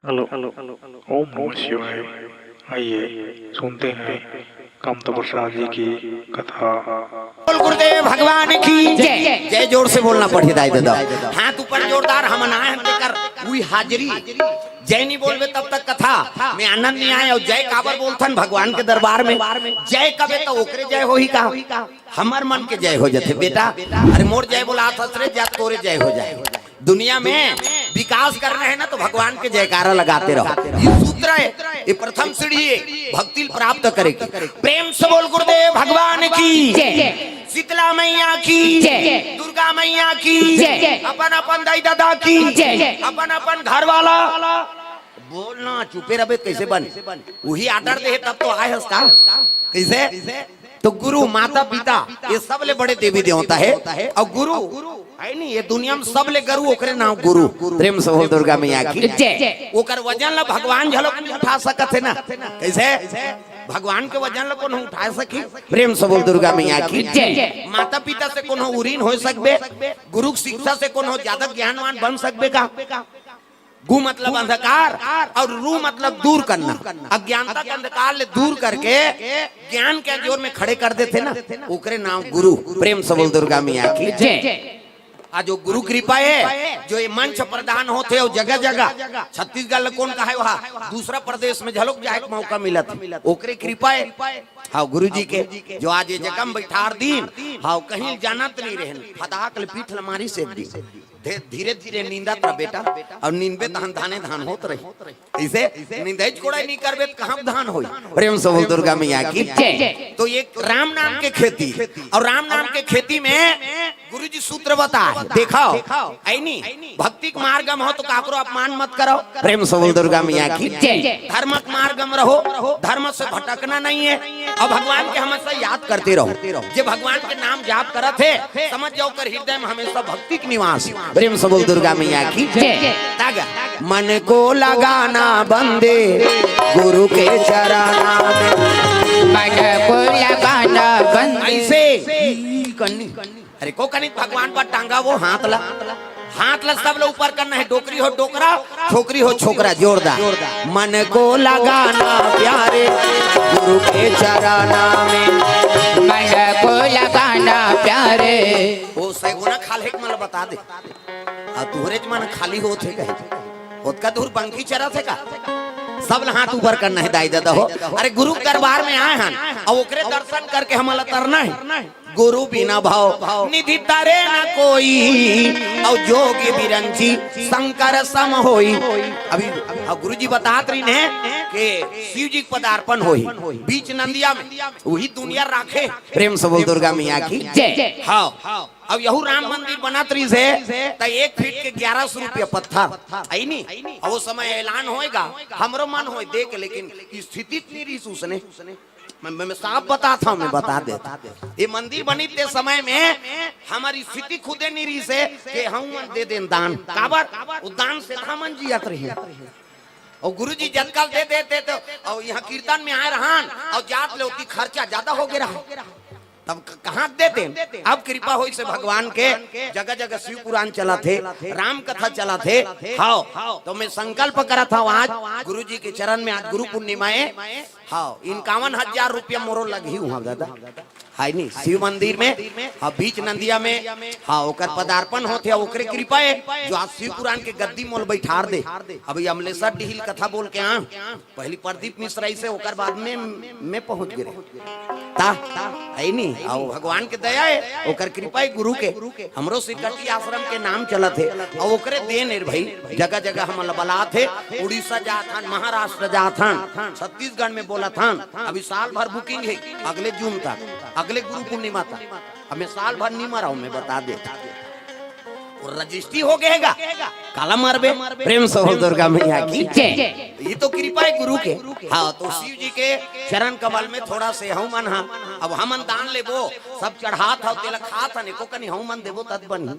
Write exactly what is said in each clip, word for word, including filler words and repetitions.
Hello. ओम नमः शिवाय। आइए, सुनते हैं कामता प्रसाद जी की कथा। बोल गुरुदेव भगवान की जय। जय जोर से बोलना पड़ही दाई ददा। हाथ ऊपर जोरदार, हमन आए हन तेकर उही हाजिरी। जय नहीं बोलबे तब तक कथा में आनंद नहीं आए। अउ जय काबर बोलथन भगवान के दरबार में? जय कबे त ओकरे जय होही का? हमर मन के जय हो जथे बेटा। अरे मोर जय बोलात हस रे, जा तोरे जय हो जाय। दुनिया में विकास करना है ना, तो भगवान के जयकारा लगाते रहो। ये सूत्र है, ये प्रथम सीढ़ी है भक्ति प्राप्त करे की। प्रेम से बोल गुरुदेव भगवान की जय। शीतला मैया की जय। दुर्गा मैया की जय। अपन अपन दाई ददा की जय। अपन अपन घर वाला। बोलना, चुपे रबे कैसे बने? उही आर्डर दे तब तो आए हस का? कैसे? तो गुरु, माता पिता, ये सबले बड़े देवी देवता है। अउ गुरु है नहीं, ये दुनिया में सबले गरु, ओकरे नाम गुरु। प्रेम से बोल दुर्गा मैया की जय। ओकर वजन ला भगवान घलो नहीं उठा सकत है ना। कैसे? भगवान के वजन ला कोनो उठा सकी? प्रेम से बोल दुर्गा मैया की जय। माता पिता से कोनो उरीन हो सकबे? गुरु की शिक्षा से कोनो ज्यादा ज्ञानवान बन सकबे का? गु मतलब अंधकार अउ रु मतलब दूर करना। अज्ञानता के अंधकार ले दूर करके ज्ञान के अंजोर में खड़े कर देथे ना, ओकरे नाम गुरु। प्रेम से बोल दुर्गा मैया की जय। आज जो गुरु कृपा है, जो ये मंच प्रदान होथे अउ जगह जगह छत्तीसगढ़ ल कोन कहे, वहाँ दूसरा प्रदेश में घलोक जाए के मौका मिलत हे, ओकरे कृपा है। हाँ गुरु जी के, जो आज ये जगह में बैठार दीन। हाँ, कहीं जानत नहीं रहन, फटाक ले पीठ ल मारी से दी। धे-, धीरे धीरे नींदत रह बेटा, अउ नींदबे तहन धाने धान होत रही। इसे निंदाई कोड़ाई नहीं करबे त कहाँ धान होई? प्रेम से बोल दुर्गा मैया की जय। तो ये राम नाम के खेती, अउ राम नाम के खेती में गुरु जी सूत्र बताए, देखो, ऐनी भक्ति के मार्ग में हो तो काकरो अपमान मत करो। प्रेम से बोल दुर्गा मैया की जय। धर्म के मार्ग में रहो, धर्म से भटकना नहीं है। अउ भगवान के हमेशा याद करते रहो। जे भगवान के नाम जाप करत हे, समझ जाओ, ओकर हृदय में हमेशा भक्ति के निवास। प्रेम से बोल दुर्गा मैया की जय। तागा, मन को लगाना बंदे गुरु के चरणा में। मन को लगाना बंदे। ऐसे। अरे को कनित भगवान पर टांगा वो हाथ ला, हाथ ला सब ला ऊपर करना है। डोकरी हो डोकरा, छोकरी हो छोकरा, जोरदार। मन को लगाना प्यारे गुरु के चरणा में। मन को लगाना प्यारे। ओ सैगुना खाल्हे के मन बता दे। आ तुहरे मन खाली होत हे कहे, ओतका दूर पंखी चरत हे का? सब ला हाथ ऊपर करना है दाई ददा हो। अरे गुरु के दरबार में आए हन, अउ ओकरे दर्शन करके हमन ला तरना है। गुरु बिना भव निधि तरे न कोई, अउ जोगी बिरंची शंकर सम होई। अभी हाँ, गुरु जी बतात रहिन हे कि शिव जी के पदार्पण होही बीच नंदिया में, उही दुनिया राखे। प्रेम से बोल दुर्गा मैया की जय। हाँ, अब यहू राम मंदिर बनत रहिस हे, त एक फीट के ग्यारह सौ रुपया पत्थर, ऐनी? अब वो समय ऐलान होएगा, हमरो मन होए देख, लेकिन स्थिति नहीं रहिस उसने। मैं, मैं, मैं साफ बतात हँव, मैं बता देत हँव। ये मंदिर बनी ते समय में हमर स्थिति खुदे नहीं रहिस हे कि हम मन दे देन दान। काबर? वो दान से हमन जियत रहिन। अउ गुरु जी जतका दे देते तो, अउ यहाँ कीर्तन में आए रहन, अउ जात ले ओती खर्चा ज्यादा हो गे रहा। तब क-, कहाँ देते? अब कृपा होइस हे भगवान के, जगह जगह शिव पुराण चलत हे, राम कथा चलत हे। हाँ, तो मैं संकल्प करत हँव आज गुरु जी के चरण में, आज गुरु पूर्णिमा हे। हाँ, इक्यावन हजार रुपया मोरो लगही उहाँ दादा। है नी, शिव मंदिर में, हाँ, बीच नंदिया में, हाँ, ओकर पदार्पण होथे, ओकरे कृपा हे, जो आज शिव पुराण के गद्दी मोला बैठार दे। अभी अमलेसर डीहिल कथा बोल के आ, पहली प्रदीप मिश्रा से, ओकर बाद में मैं पहुँच गे। ता, है नी, अउ भगवान के दया हे, ओकर कृपा हे गुरु के। हमरो सिरकटी आश्रम के नाम चलत हे, अउ ओकरे देन हे भाई, जगह जगह हमन ला बलात हे, उड़ीसा जात हन, महाराष्ट्र जात हन, छत्तीसगढ़ में बोलत हन। अभी साल भर booking हे, अगले जून तक, अगले गुरु पूर्णिमा तक। अब मैं साल भर नहीं मरँव, मैं बता देत हँव। वो रजिस्ट्री हो गे हे गा, काला मरबे। प्रेम से बोल दुर्गा मैया की जय। ये तो कृपा हे गुरु के। हाँ, तो शिव जी के चरण कमल में थोड़ा से हमन हा, अब हमन दान लेबो, सब चढ़ात हव, तेला खात हन, एको कनी हमन देबो तब बनही।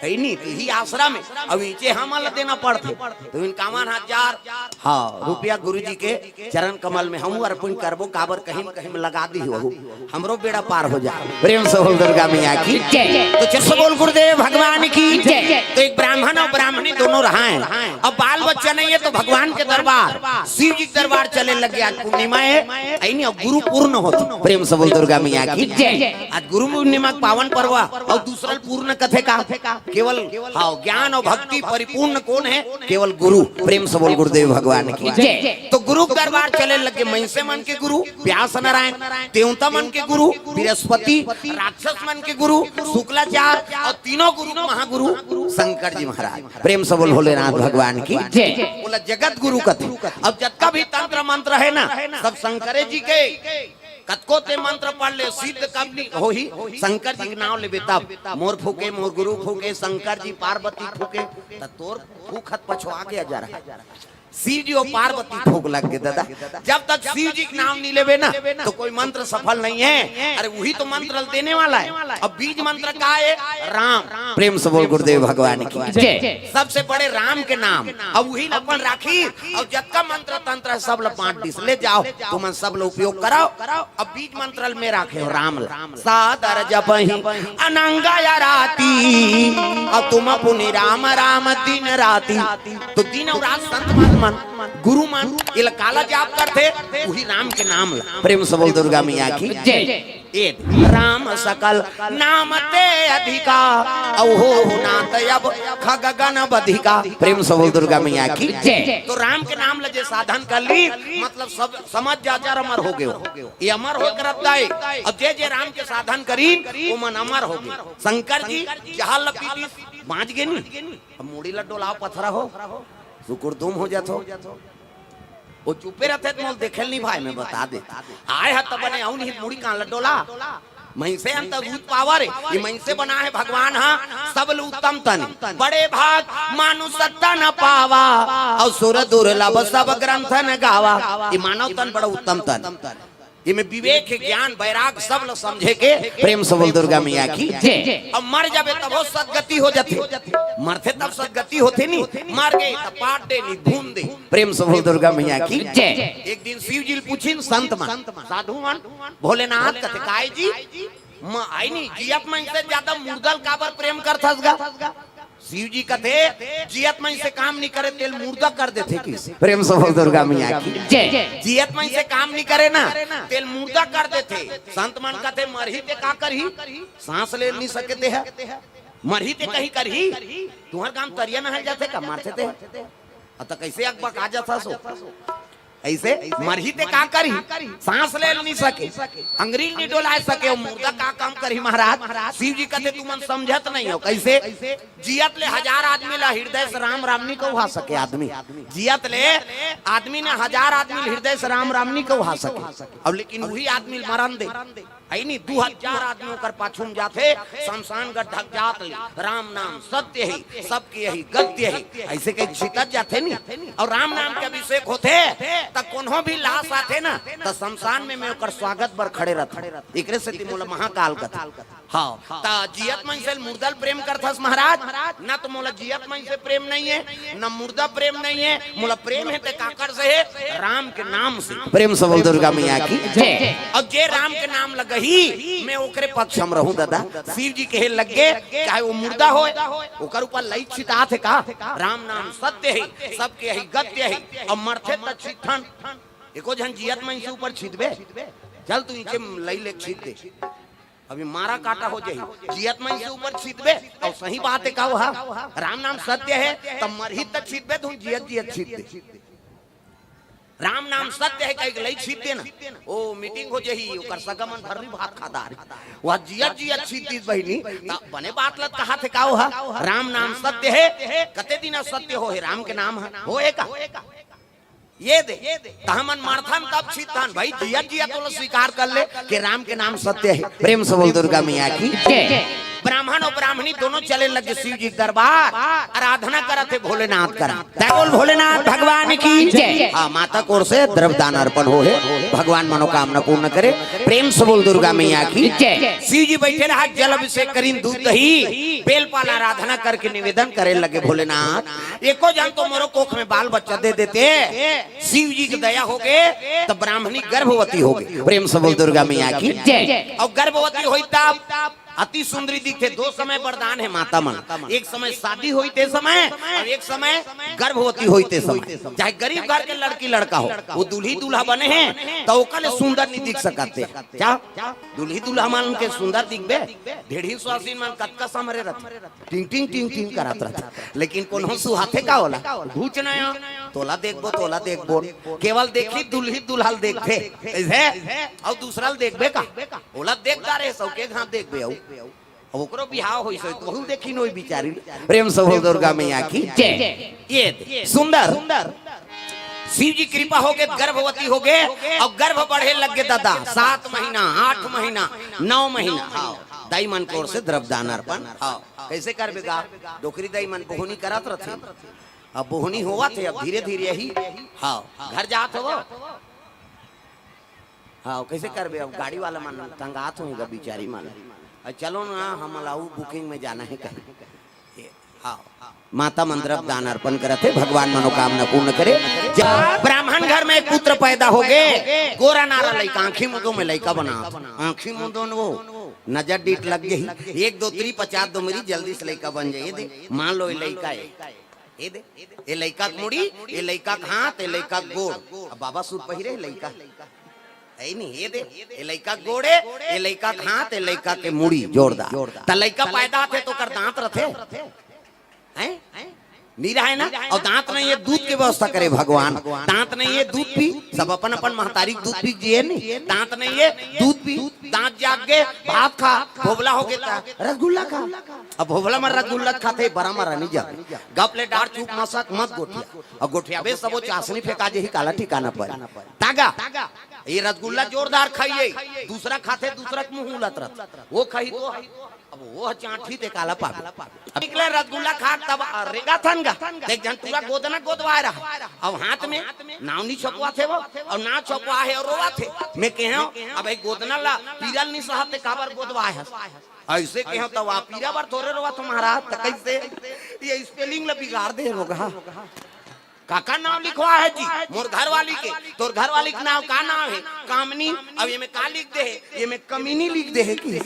हे नी, तो इही आसरा में, अब इचे हमन ला देना पड़थे। तो इनकावन हजार, हाँ, रुपया गुरु जी के चरण कमल में हमू अर्पण करबो, काबर कहीं न कहीं में लगा दिही होहू, हमरो बेड़ा पार हो जाय। प्रेम से बोल दुर्गा मैया की। जय। तो जय से बोल गुरुदेव भगवान की। जय। तो एक ब्राह्मण अउ ब्राह्मणी दोनों रहाय। अब बाल बच्चा नहीं हे तो भगवान के दरबार, शिव जी के दरबार चले लगे। आज पूर्णिमा हे, हे नी, अउ गुरु पूर्ण होथे। प्रेम से बोल दुर्गा मैया की। जय। आज गुरु पूर्णिमा के पावन पर्व अउ दूसरा पूर्ण कथे का? केवल, हाँ, ज्ञान अउ भक्ति परिपूर्ण कोन हे? केवल गुरु। प्रेम से बोल गुरुदेव भगवान की। जय। तो गुरु के दरबार चले लगे, मइनसे मन के गुरु व्यास नारायण, देवता मन के गुरु बृहस्पति, राक्षस मन के गुरु शुक्लाचार्य अउ तीनों गुरु महागुरु शंकर जी महाराज। प्रेम से बोल भोलेनाथ भगवान की। जय। ओला जगत गुरु कथे। अब जतका भी तंत्र मंत्र हे ना, सब शंकरे जी के। कतको ते मंत्र पढ़ ले, सिद्ध कब नी होही? शंकर जी के नाम लेबे तब। मोर फूके, मोर गुरु फूके, शंकर जी पार्वती फूके, त तोर फूकत पछवा के जरा। शिव जी अउ पार्वती फूक लग गे दादा। जब तक शिव जी के नाम नहीं लेबे ना, तो कोई मंत्र सफल नहीं हे। अरे, वही तो मंत्र देने वाला हे। अब बीज मंत्र का हे? राम। प्रेम से बोल गुरुदेव भगवान की। जय। सबसे बड़े राम के नाम, अब वही ल अपन राखी। अउ जतका मंत्र तंत्र हे, सब ल बांट दिस, ले जाव, तुमन सब ल उपयोग करव। अब बीज मंत्र ल में राखे हंव, राम ल। सादर जपहि अनंग आराती, अउ तुम पुनि राम राम दिन राती। तो दिन अउ रात संत महात्मा मन, गुरु मन, एला काला जाप करथे, वही राम के नाम ल। प्रेम से बोल दुर्गा मैया की। जय। ए राम सकल नाम ते अधिका, अउ होहु नाथ अब खग गण बधिका। प्रेम से बोल दुर्गा मैया की। जय। तो राम के नाम ल जे साधन कर ली, मतलब सब समझ जा, जर अमर हो गयो। ये अमर हो करत दाई। अब जे जे राम के साधन करीन, वो मन अमर हो गए। शंकर जी जहर ल पी लीस, बांच गे नी। अब मुड़ी ल डोलाव पथरा हो, सुकुर दुम हो जात हो। वो चुपे रहते तो मोल देखेल नहीं भाई, मैं बता दे। आय ह त बने अउ नहीं मुड़ी कान ल डोला। मइनसे अंत भूत पावर, ये मइनसे बना हे भगवान हा, सब ले उत्तम तन। बड़े भाग मानुष तन पावा, अउ सुर दुर्लभ सब ग्रंथन गावा। ये मानव तन बड़ा उत्तम तन। ये में विवेक, ज्ञान, वैराग सब ल समझे के। प्रेम से बोल दुर्गा मैया की। जय। अब मर जाबे तभो सदगति हो जाथे, मरथे तब सदगति होथे नी, मर गे त पाट दे नी, भून दे। प्रेम से बोल दुर्गा मैया की। जय। एक दिन शिव जी ल पूछिन संत मन, साधु मन, भोलेनाथ कथे, "काय जी, म-, आय नी, जियत मन से ज्यादा मुर्दा ल काबर प्रेम करथस गा?" शिव जी कथे, "जियत मन से काम नहीं करे, तेल मुर्दा कर देथे किस।" प्रेम से बोल दुर्गा मैया की। जय। जियत मन से काम नहीं करे ना, तेल मुर्दा कर देथे। संत मन कथे, "मरही ते का करही? सांस ले नहीं सके ते ह। मरही ते कहीं करही? तुहर गांव तरिया नहल जाथे का? मरथे ते ह। अ त कैसे अकबका जाथस ओ?" ऐसे मरही ते का करही, सांस ले नहीं सके, अंगरी नहीं डोला सके, वो मुर्दा का काम करही महाराज? शिव जी कथे, "तुमन समझत नहीं हो।" कैसे? जियत ले हजार आदमी ला हृदय से राम राम नहीं कहवा सके आदमी। जियत ले आदमी ने हजार आदमी ला हृदय से राम राम नहीं कहवा सके। अब लेकिन वही आदमी ल मरन दे, आय नी, दू हजार आदमी ओकर पाछू में जाथे, शमशान गढ़ ढक जात ले, "राम नाम सत्य हे, सबके यही गत्य हे।" ऐसे कही छितत जाथे नी, अउ राम नाम के अभिषेक होथे, त कोनो भी लाश आथे ना, त शमशान में, में ओकर स्वागत बर खड़े रहथे। एकरे सेती मोला महाकाल कथे। हाँ, त जियत मन से मुर्दा ल प्रेम करथस महाराज, ना तो मोला जियत मन से प्रेम नहीं हे, ना मुर्दा प्रेम नहीं हे, मोला प्रेम हे ते काकर से हे, राम के नाम से। प्रेम से बोल दुर्गा मैया की। जय। अब जे राम के नाम लगही, मैं ओकरे पक्ष में रहूं दादा। शिव जी कहे लग गे, चाहे वो मुर्दा होय, ओकर ऊपर लई छितात हे का? राम नाम सत्य हे, सबके यही गत्य हे। अब मरथे त छितथन, एको झन जियत मन से ऊपर छितबे? चल तू इचे लई ले छित दे। अभी मारा काटा हो जाही। जियत मन से ऊपर छितबे, अउ सही बात हे का ओहा? राम नाम सत्य हे, त मरही त छितबे, तू जियत जियत छित दे। राम नाम सत्य हे, कहिके लई छित दे ना। ओ मीटिंग हो जाही, ओकर सगा मन भर्री भात खा डारही। ओहा जियत जियत छित दिस बहिनी, त बने बात ल कहाथे का ओहा? राम नाम सत्य हे, कते दिन सत्य होहे राम के नाम ह? होहे का? ये दे, त हमन मरथन तब छितथन, भाई जियत जियत ओला स्वीकार कर ले कि राम के नाम सत्य हे। प्रेम से बोल दुर्गा मैया की। जय। ब्राह्मण अउ ब्राह्मणी दोनों चले लगे शिव जी के दरबार, आराधना करत हे भोलेनाथ करा। जय बोल भोलेनाथ भगवान की। जय। माता कोर से द्रव्य दान अर्पण हो हे, भगवान मनोकामना पूर्ण करे। प्रेम से बोल दुर्गा मैया की जय। शिव जी बैठे रहा, जल अभिषेक करिन, दूध दही बेल पान आराधना करके निवेदन करे लगे, भोलेनाथ, एको जन तो मोरो कोख में बाल बच्चा दे देते। शिव जी की दया हो गे, तब ब्राह्मणी गर्भवती हो गे। प्रेम से बोल दुर्गा मैया की जय। और गर्भवती होई तब अति सुंदरी दिखथे। दो समय वरदान हे माता मन, एक समय शादी होई ते समय और एक समय गर्भवती होई ते समय। चाहे गरीब घर के लड़की लड़का हो, वो दूल्ही दूल्हा बने हे, त ओकर ले सुंदर नहीं दिख सकत हे। क्या दूल्ही दूल्हा मन के सुंदर दिखबे? ढेढ़ी सुवासिन मन कतका समरे रथे, टिंग टिंग टिंग टिंग करत रथे, लेकिन कोनो सुहाथे का ओला? घूच नया, तोला देखबो, तोला देखबो। केवल देखी दूल्ही दूल्हा ल देखथे, कइसे? अउ दूसरा ल देखबे का? ओला देख डारे सौ के घात देखबे। अउ अब ओकरो बिहाव होइस होही, त वहू देखी नोई बिचारी। प्रेम से बोल दुर्गा मैया की जय। ये दे, सुंदर। शिव जी कृपा हो गे, गर्भवती हो गे, अउ गर्भ बढ़े लग गे दादा। सात महीना, आठ महीना, नौ महीना। हाँ, दाई मन कोर से द्रव्य दान अर्पण। हाँ, कइसे करबे गा? डोकरी दाई मन बोहनी करत रथे। अब बोहनी होवत हे, अब धीरे धीरे ही। हाँ, घर जात हो। हाँ, कइसे करबे? अब गाड़ी वाला मन तंगात होही गा बिचारी मन। अब चलो ना, हमला अउ booking में जाना हे कहीं। हाँ, माता मन द्रव्य दान अर्पण करत हे, भगवान मनोकामना पूर्ण करे। जब ब्राह्मण घर में एक पुत्र पैदा हो गे, गोरा नारा लइका, आँखी मुंदो में लइका बना, आँखी मुंदो में वो नजर डीठ लग गई, एक दो त्री पचास दो मेरी, जल्दी से लइका बन जाए। ये दे, मान लो ये लइका हे, ये दे, ये लइका के मुड़ी, ये लइका के हाथ, ये लइका के गोड़। अब बाबा सूट पहिरे लइका, हे नहीं, ये दे, ये लइका के गोड़ हे, ये लइका के हाथ, ये लइका के मुड़ी, जोरदार। त लइका पैदा होथे त ओकर दांत रथे, हैं? नहीं रहे ना। अउ दांत नहीं हे, दूध के व्यवस्था करे भगवान। दांत नहीं हे, दूध पी, सब अपन अपन महतारी के दूध पी जिए नहीं। दांत नहीं हे, दूध पी, दांत जाग गे, भात खा, भोभला हो गे त रसगुल्ला खा। अब भोभला में रसगुल्ला खाथे, बड़ा मरा नहीं जा। गप ले डार, चुप मसक मत गोठिया। अउ गोठियाबे सबो चासनी फेंका जेही, काला ठिकाना पर। तागा, ये रसगुल्ला जोरदार खाइए, दूसरा खाथे, दूसरा के मुंह उलत रथ। वो खाही तो, अब वो चांठी ते काला पावे। अब निकले रसगुल्ला खा, तब रेंगा थन गा। देख जन पूरा गोदना गोदवाए रहा। अब हाथ में नाव नहीं छपवा थे वो, अउ ना छपवा हे अउ रोवा थे। मैं कहे, अब ये गोदना ला पीरल नहीं सहत ते काबर गोदवाए हस? अइसे कहे, तब आप पीरा बर थोरे रोवा थे महाराज, त कइसे? ये spelling ला बिगाड़ दे होगा। काकर नाव लिखवा हे जी? मोर घरवाली के। तोर घरवाली के नाव का नाव हे? कामनी। अब ये में का लिख दे हे? ये में कमीनी लिख दे हे कि?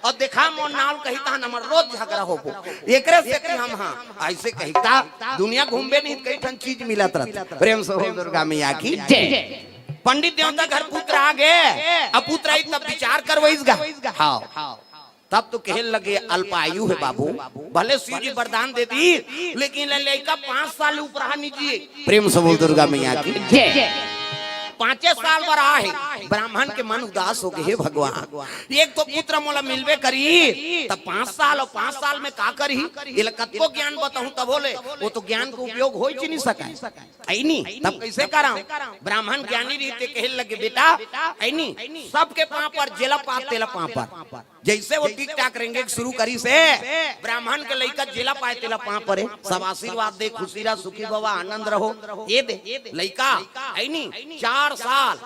अउ देखा, मोर नाव कही तहन हमर रोज झगड़ा होबो। एकरे से कि हम, हाँ, अइसे कही ता दुनिया घूमबे नहीं, कई ठन चीज मिलत रथे। प्रेम से बोल दुर्गा मैया की जय। पंडित देवता घर पुत्र आ गे, अब पुत्र आई तब विचार करवइस गा। हाँ। तब तो कहे लगे, अल्पायु हे बाबू, भले शिव जी वरदान दे दी, लेकिन ले लइका पाँच साल ऊपर हा नहीं जिए। प्रेम से बोल दुर्गा मैया की जय। पाँचे साल बर आहे, ब्राह्मण के मन उदास हो गे, हे भगवान, एक तो पुत्र मोला मिलबे करी, त पाँच साल, अउ पाँच साल में का करही? एला कतको ज्ञान बताहूं तभो ले, वो तो ज्ञान के उपयोग होइच नहीं सकय। अइनी, तब कइसे करां? ब्राह्मण ज्ञानी रहिथे, कहे लगे, बेटा, अइनी, सबके पांव पर, जेला पात तेला पांव पर। जइसे वो टिक टाक रेंगे के शुरू करिस हे, ब्राह्मण के लइका जेला पाय तेला पांव परे, सब आशीर्वाद दे, खुशी रह, सुखी भवा, आनंद रहो। ये दे, लइका, अइनी, चार साल,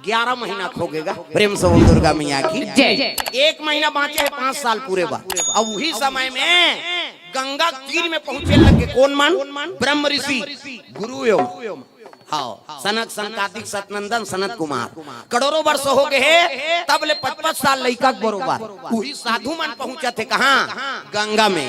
ग्यारह महीना के हो गे गा। प्रेम से बोल दुर्गा मैया की जय। एक महीना बांचे हे पांच साल पूरे बर। अब उही समय में गंगा तीर में पहुंचे लगे। कोन मन? ब्रह्म ऋषि, गुरु एवं, हाँ, सनक संकादिक सतनंदन सनत कुमार। करोड़ों वर्ष हो गे हे, तब ले पच पच साल लइका के बरोबर। उही साधु मन पहुंचत हे कहां? गंगा में।